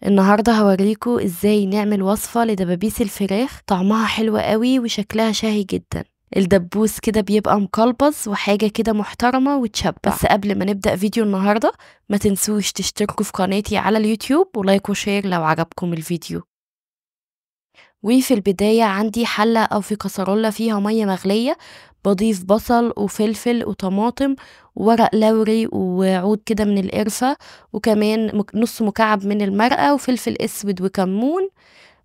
النهاردة هوريكم ازاي نعمل وصفة لدبابيس الفراخ طعمها حلو قوي وشكلها شهي جدا. الدبوس كده بيبقى مقلبز وحاجة كده محترمة وتشبع. بس قبل ما نبدأ فيديو النهاردة ما تنسوش تشتركوا في قناتي على اليوتيوب و like و share لو عجبكم الفيديو. وفي البداية عندي حلة أو في كسرولة فيها مية مغلية، بضيف بصل وفلفل وطماطم وورق لوري وعود كده من القرفة، وكمان نص مكعب من المرقة وفلفل اسود وكمون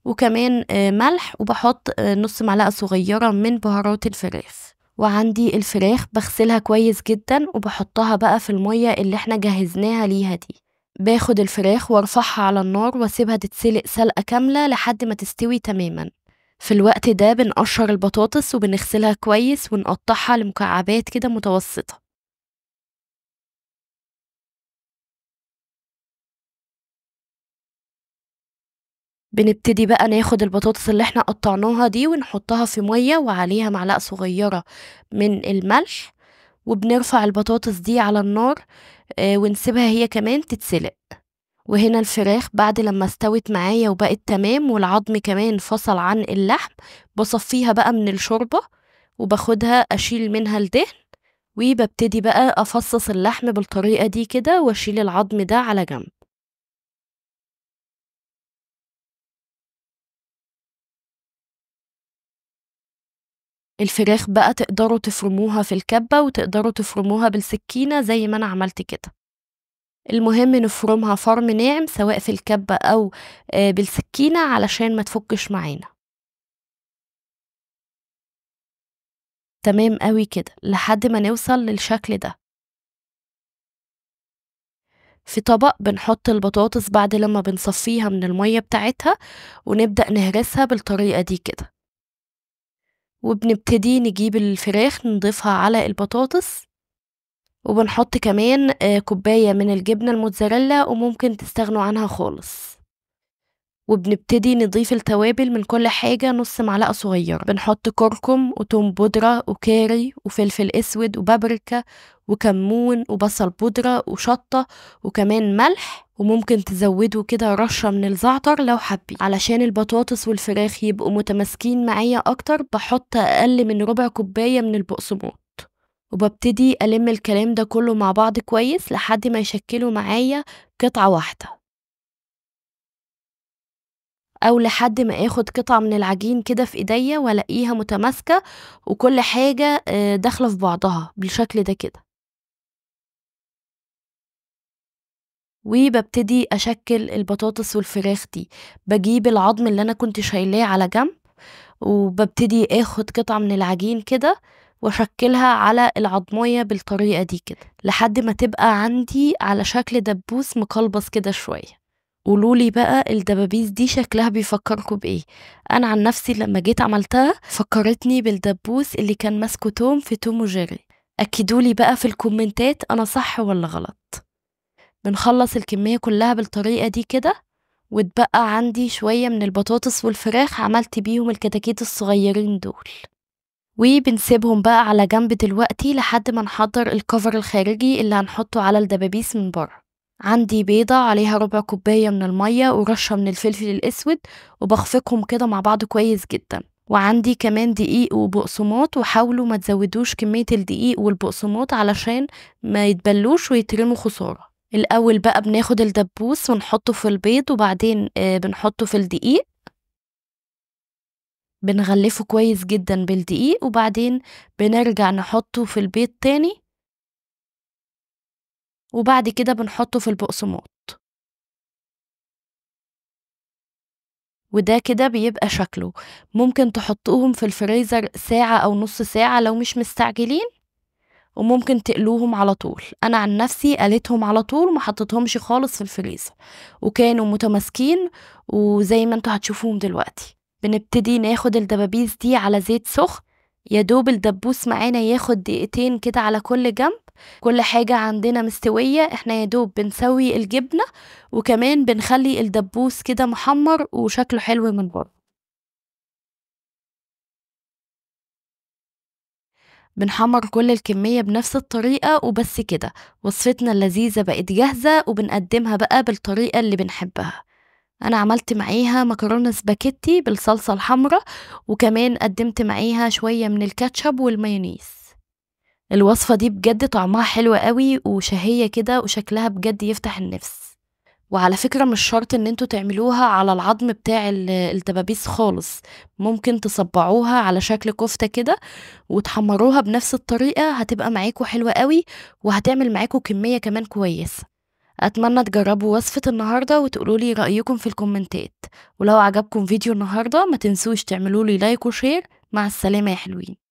وكمان ملح، وبحط نص معلقة صغيرة من بهارات الفراخ. وعندي الفراخ بغسلها كويس جدا وبحطها بقى في المية اللي احنا جهزناها ليها دي. باخد الفراخ وارفعها على النار واسيبها تتسلق سلقة كاملة لحد ما تستوي تماما. في الوقت ده بنقشر البطاطس وبنغسلها كويس ونقطعها لمكعبات كده متوسطة. بنبتدي بقى ناخد البطاطس اللي احنا قطعناها دي ونحطها في مية وعليها معلقة صغيرة من الملح، وبنرفع البطاطس دي على النار ونسيبها هي كمان تتسلق. وهنا الفراخ بعد لما استوت معايا وبقت تمام والعظم كمان فصل عن اللحم، بصفيها بقى من الشوربة وباخدها اشيل منها الدهن، وببتدي بقى افصص اللحم بالطريقة دي كده واشيل العظم ده على جنب. الفراخ بقى تقدروا تفرموها في الكبة وتقدروا تفرموها بالسكينة زي ما انا عملت كده. المهم نفرمها فرم ناعم سواء في الكبة او بالسكينة علشان ما تفكش معانا. تمام قوي كده لحد ما نوصل للشكل ده. في طبق بنحط البطاطس بعد لما بنصفيها من المية بتاعتها ونبدأ نهرسها بالطريقة دي كده، وبنبتدي نجيب الفراخ نضيفها على البطاطس، وبنحط كمان كوباية من الجبنة الموتزاريلا وممكن تستغنوا عنها خالص. وبنبتدي نضيف التوابل من كل حاجة نص معلقة صغيرة. بنحط كركم وتوم بودرة وكاري وفلفل اسود وبابريكا وكمون وبصل بودرة وشطة وكمان ملح، وممكن تزودوا كده رشة من الزعتر لو حابين. علشان البطاطس والفراخ يبقوا متماسكين معايا اكتر بحط اقل من ربع كوباية من البقسماط، وببتدي ألم الكلام ده كله مع بعض كويس لحد ما يشكلوا معايا قطعة واحدة، او لحد ما اخد قطعة من العجين كده في ايديا والاقيها متماسكة وكل حاجة داخلة في بعضها بالشكل ده كده. وببتدي اشكل البطاطس والفراخ دي. بجيب العظم اللي انا كنت شايلاه على جنب وببتدي اخد قطعة من العجين كده واشكلها على العظمية بالطريقة دي كده لحد ما تبقى عندي على شكل دبوس مقلبص كده شوية. قولولي بقى الدبابيس دي شكلها بيفكركم بايه؟ انا عن نفسي لما جيت عملتها فكرتني بالدبوس اللي كان ماسكه توم في توم وجيري. اكدولي بقى في الكومنتات انا صح ولا غلط. بنخلص الكمية كلها بالطريقة دي كده، واتبقى عندي شوية من البطاطس والفراخ عملت بيهم الكتاكيت الصغيرين دول، وبنسيبهم بقى على جنب دلوقتي لحد ما نحضر الكفر الخارجي اللي هنحطه على الدبابيس من بره. عندي بيضة عليها ربع كوباية من المية ورشة من الفلفل الأسود، وبخفقهم كده مع بعض كويس جدا. وعندي كمان دقيق وبقسماط، وحاولوا ما تزودوش كمية الدقيق والبقسماط علشان ما يتبلوش ويترموا خسارة. الأول بقى بناخد الدبوس ونحطه في البيض، وبعدين بنحطه في الدقيق، بنغلفه كويس جدا بالدقيق، وبعدين بنرجع نحطه في البيض تاني، وبعد كده بنحطه في البقسماط. وده كده بيبقى شكله. ممكن تحطوهم في الفريزر ساعة أو نص ساعة لو مش مستعجلين، وممكن تقلوهم على طول. أنا عن نفسي قليتهم على طول، ما حطيتهمش خالص في الفريزر، وكانوا متماسكين وزي ما انتوا هتشوفوهم دلوقتي. بنبتدي ناخد الدبابيس دي على زيت سخن، يا دوب الدبوس معانا ياخد دقيقتين كده على كل جنب. كل حاجة عندنا مستوية، احنا يا دوب بنسوي الجبنة وكمان بنخلي الدبوس كده محمر وشكله حلو من بره. بنحمر كل الكمية بنفس الطريقة وبس كده وصفتنا اللذيذة بقت جاهزة، وبنقدمها بقى بالطريقة اللي بنحبها. انا عملت معاها مكرونة سباكيتي بالصلصة الحمراء، وكمان قدمت معاها شوية من الكاتشب والمايونيز. الوصفة دي بجد طعمها حلو قوي وشهية كده، وشكلها بجد يفتح النفس. وعلى فكرة مش شرط ان انتوا تعملوها على العظم بتاع الدبابيس خالص، ممكن تصبعوها على شكل كفتة كده وتحمروها بنفس الطريقة، هتبقى معاكوا حلوة قوي وهتعمل معاكوا كمية كمان كويسة. اتمنى تجربوا وصفة النهاردة وتقولولي رأيكم في الكومنتات، ولو عجبكم فيديو النهاردة ما تنسوش تعملولي like و share. مع السلامة يا حلوين.